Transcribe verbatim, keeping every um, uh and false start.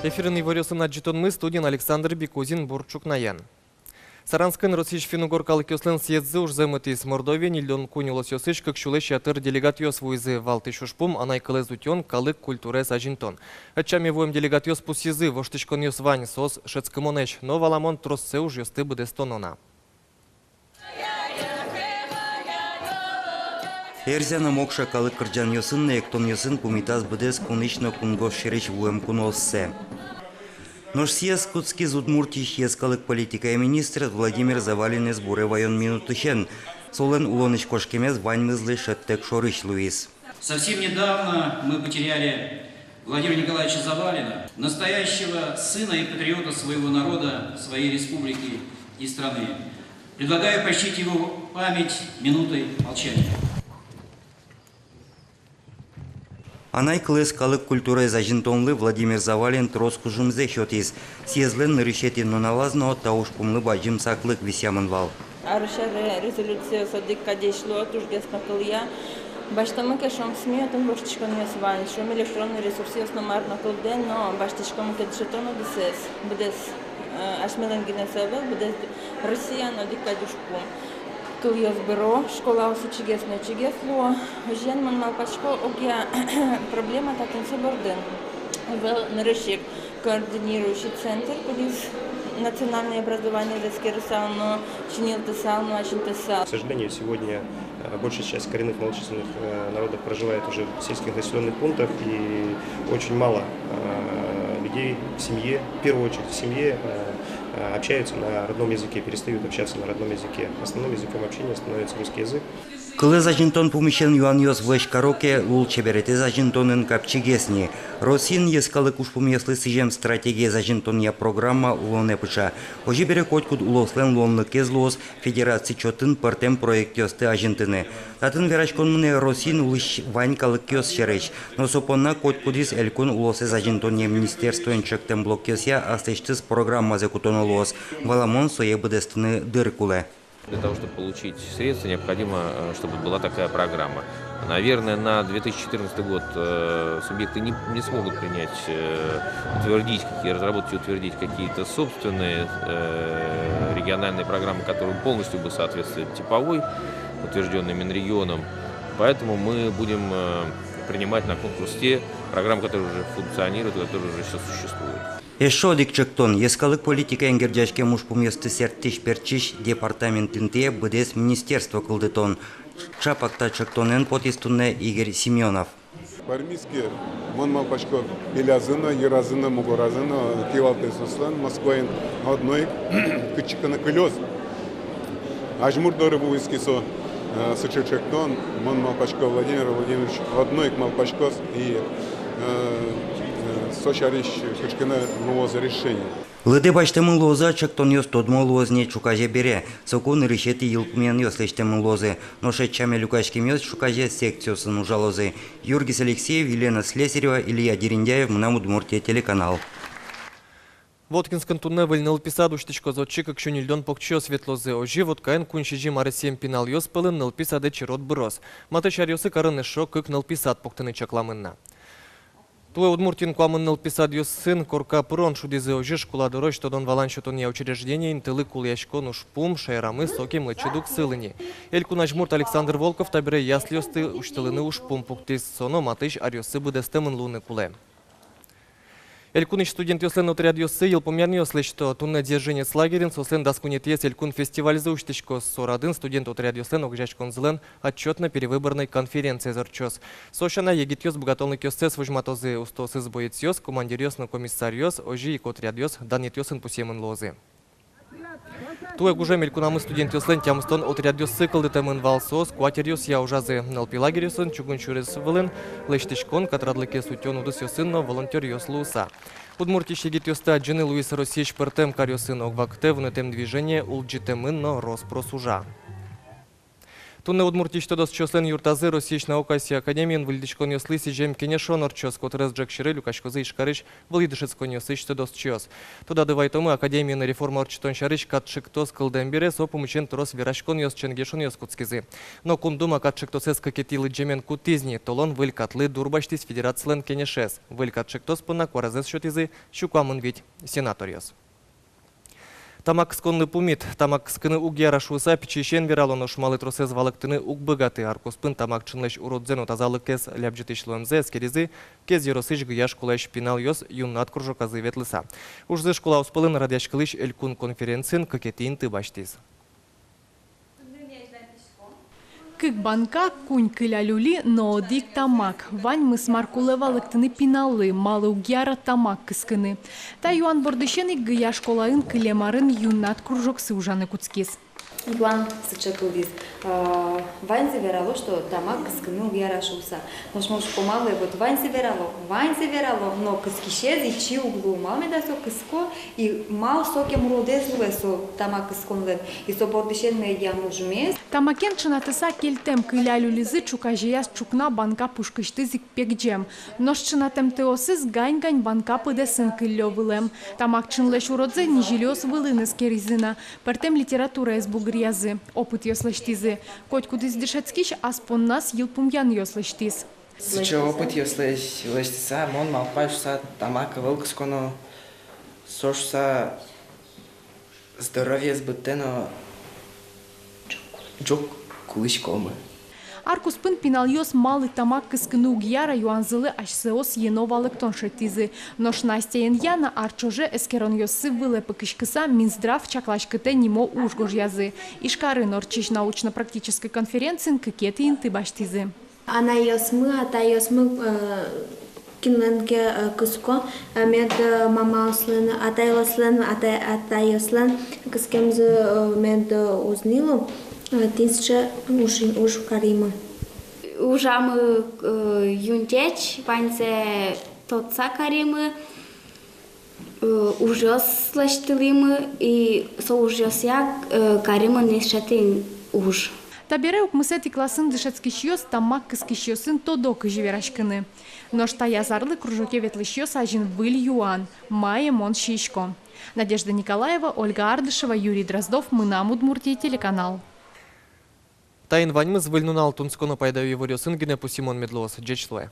Эфирын иворъёсын адӟытонмы, студиын Александр Бикузин. Бур ӵукнаен. Саранскын Россиысь финн-угор калыкъёслэн съездзы ужзэ мытӥз. Мордовиын ньыльдон куинь улосъёсысь кык сюлэсь ятыр делегатъёс вуизы. Валтӥсь ужпум — анай кылэз утён, калык культураез азинтон. Ӧтчаме вуэм делегатъёс пусйизы: воштӥськонъёс вань, соос шӧдскымонэсь, но валамон, троссэ ужъёсты быдэстоно на. Эрзя но мокша калык кырӟанъёсын но эктонъёсын пумитаз быдэс кунысь но кунгож сьӧрысь вуэм кунооссэ. Нош съезд кутскиз Удмуртиысь йӧскалык политикая министр Владимир Завалинэз буре ваён минутысен. Солэн улонысь кошкемез ваньмызлы шӧдтэк шорысь луиз. Совсем недавно мы потеряли Владимира Николаевича Завалина, настоящего сына и патриота своего народа, своей республики и страны. Предлагаю почтить его память минутой молчания. Анай кылэз, калык культураез азинтонлы Владимир Завалин трос кужымзэ сётӥз. Съездлэн нырысетӥ нуналаз но та ужпумлы бадӟым саклык висъямын вал. Арысь аре резолюциос одӥг кадесь луо, тужгес но кылъя. Басьтомы ке, шуом, СМИ отын воштӥськонъёс вань, шуом, электронной ресурсъёс но мар но кылдэ, но басьтӥськомы ке дышетон удысэз, быдэс, э, асьмелэн гинэ со ӧвӧл, быдэс Россиын одӥг кадь ужпум. Кылъёс быро, школаос ичигес но ичигес луо. Озьыен, мон малпасько, огъя проблема татын со бордын. Ӧвӧл нырысь ик координирующий центр, кудӥз национальное образованиез эскерысал но, чиньылтысал но, азинтысал. К сожалению, сегодня, э, большая часть коренных малочисленных, э, народов проживает уже в сельских населённых пунктах, и очень мало, э, людей в семье, в первую очередь в семье, э, э, общаются на родном языке, перестают общаться на родном языке. Основным языком общения становится русский язык. Кылэз азинтон пумысен юанъёс вӧсь каро ке, лулчеберетэз азинтонын капчигес ни. Россиын йӧскалык ужпумъёслы сӥзем стратегиез азинтонъя программа улонэ пыӵа. Озьы бере, котькуд улослэн луонлыкез луоз федераци чотын пӧртэм проектъёсты азинтыны. Татын вераськон мынэ Россиын улӥсь вань калыкъёс сярысь. Но со понна котькудӥз элькун улосэз азинтонъя министерствоен чектэм блокъёсъя аслэсьтыз программазэ кутоно луоз. Валамон, сое быдэстыны дыр кулэ. Для того, чтобы получить средства, необходимо, э, чтобы была такая программа. Наверное, на две тысячи четырнадцатый год, э, субъекты не, не смогут принять, э, утвердить какие, разработать и утвердить какие-то собственные, э, региональные программы, которые полностью бы соответствовали типовой, утверждённой Минрегионом. Поэтому мы будем, э, принимать на конкурс те программы, которые уже функционируют, которые уже существуют. Эшшо одӥг чектон — йӧскалык политикаен герӟаськем ужпумъёсты сэрттӥсь-пертчись департамент интые быдэс министерство кылдытон. Чапак та чектонэн потӥз туннэ Игорь Семёнов. Пӧрмиз ке, мон малпасько, пелязы но, йыразы но, мугоразы но кивалтэ соослэн Москваын одно ик кытчы ке но кылёз. Азьмурт доры вуиз ке со, э, сыӵе чектон, мон малпасько, Владимир Владимирович одно ик малпаськоз и, э, э, со сярысь кыӵе ке но луоз решение. Лыдэ басьтэмын луоз-а чектонъёс, тодмо луоз ни ӵуказе бере. Соку нырысетӥ йылпумъянъёс лэсьтэмын луозы. Нош ӧтчаме люкаськемъёс ӵуказе секциосын ужалозы. Юргис Алексеев, Елена Слесарева, Илья Дерендяев, «Мынам Удмуртие» телеканал. Воткинскын туннэ выль нылпи сад усьтӥськоз. Отчы кык сю ньыльдон покчиос ветлозы. Озьы Воткаын куинь-сизьым аресъем пиналъёс пӧлын нылпи садэ черод быроз. Матысь аръёсы карын эшшо кык нылпи сад пуктыны чакламын на. Туэ Удмуртиын куамын нылпи садъёсын корка пырон шудӥзы. Озьы школа дорозь тодон-валан сётонъя учреждение интылы кулэяськон ужпум шаерамы сокем лэчыт уг сылы ни. Элькун азьмурт Александр Волков табере яслиосты усьтылыны ужпум пуктӥз. Со но матысь аръёсы быдэстэмын луыны кулэ. Элькунысь студентъёслэн отрядъёссы йылпумъянъёс лэсьто. Туннэ «Дзержинец» лагерьын соослэн дас куинетӥез элькун фестивальзы усьтӥськоз. Со радын студент отрядъёслэн огазеяськонзылэн отчётно-перевыборной конференциез ортчоз. Со сяна, егитъёс быгатонлыкъёссэс возьматозы. Устоосыз боецъёс, командиръёс но комиссаръёс, озьы ик отрядъёс данъетъёсын пусъемын луозы. Туэ гужем элькунамы студентъёслэн тямыстон отрядъёссы кылдытэмын вал. Соос куать ӧръёсъя ужазы нылпи лагерьёсын, чугун сюрес вылын, лэсьтӥськон, катрадлыкез утён удысъёсын но волонтёръёс луыса. Удмуртиысь егитъёсты адӟыны луиз Россиысь пӧртэм каръёсын. Ог вакытэ вунэтэм движение улӟытэмын но рос-прос ужа. Туннэ Удмуртиысь тодосчиослэн юртазы Россиысь наукаосъя академиын выльдӥськонъёслы сӥзем кенешон ортчоз. Котырес ӝӧк сьӧры люкаськозы Ижкарысь вылӥ дышетсконниосысь тодосчиос. Тодады вайтомы, академиын реформа ортчытон сярысь кат чектос кылдэм бере, со пумысен трос вераськонъёс, ченгешонъёс кутскизы. Но Кун Дума кат чектосэз кыкетӥ лыдӟемен кутӥз ни. Толон выль катлы дурбасьтӥз Федерацилэн Кенешез. Выль кат чектос понна куаразэс сётӥзы сю куамын вить сенаторъёс. Тамак кысконлы пумит. Тамак кыскыны уг яра шуыса, пичиысен верало, нош малы тросэз валэктыны уг быгаты. Ар куспын тамак ӵынлэсь уродзэ но тазалыкез лябӟытӥсь луэмзэ эскеризы Кез ёросысь Гыя школаысь пиналъёс «Юннат» кружоказы ветлыса. Ужзы школаос пӧлын радъяськылӥсь элькун конференциын кыкетӥ инты басьтӥз. Кык банка, куинь кыля люли но одӥг тамак. Ваньмыз, мар кулэ валэктыны пиналлы, малы уг яра тамак кыскыны. Та юан бордысен ик Гыя школаын кылем арын «Юннат» кружоксы ужаны кутскиз. Юан сыӵе кылдӥз. А, ваньзы верало, что тамак кыскыны уг яра шуыса. Нош мон шуисько, малы, вот ваньзы верало, ваньзы верало, но кыскисез ичи уг луы. Малы меда со кыско, и мар сокем уродэз луэ со тамак кысконлэн. И со бордысен ми ӧдъям ужмес. Тамакен ӵынатыса кельтэм кыля люлизы ӵуказеяз ӵукна банка пушкысьтыз ик пегӟем. Нош ӵынатэмтэосыз гань-гань банка пыдэсын кыллё вылэм. Тамак ӵынлэсь уродзэ низилиос вылын эскеризы на, пӧртэм литератураез бугыръязы, опытъёс лэсьтӥзы. Котькудӥз дышетскись ас понназ йылпумъянъёс лэсьтӥз. Сыӵе опытъёс лэсь-, лэсьтыса, мон малпай шуыса тамак ӧвӧл кысконо, со шуыса здоровьеез быдтэ но ӝог кулӥськомы. Ар куспын пиналъёс малы тамак кыскыны уг яра юанзылы асьсэос ено валэктон шедьтӥзы. Нош Настяен Яна ар ӵоже эскеронъёссы вылэ пыкиськыса Минздрав чакласькытэ нимо уж гожъязы. Ижкарын ортчись научно-практической конференциын кыкетӥ инты басьтӥзы. Анайёсмы, атайёсмы, э, кинлэн ке, э, кыско, э, мед, э, мамаослэн, атайёслэн, атай-, атайёслэн кыскемзы, э, мед, э, уз ни лу, э, тӥни сыӵе уж, уж каримы. Ужамы, э, юн ӟеч, ваньзэ тодса каримы. Э, ужъёс лэсьтылӥмы, и со ужъёсъя, э, каримы ни сыӵе тӥни уж. Табере укмысэтӥ классын дышетскисьёс тамак кыскисьёсын тодо, кызьы вераськыны. Нош таяз арлы кружоке ветлӥсьёс азьын выль юан: мае мон сиисько? Надежда Николаева, Ольга Ардышева, Юрий Дроздов, «Мынам Удмуртие» телеканал. Таин ваньмыз. Выль нунал тунсыко но пайдаё иворъёсын гинэ пусйымон мед луоз. Ӟеч луэ.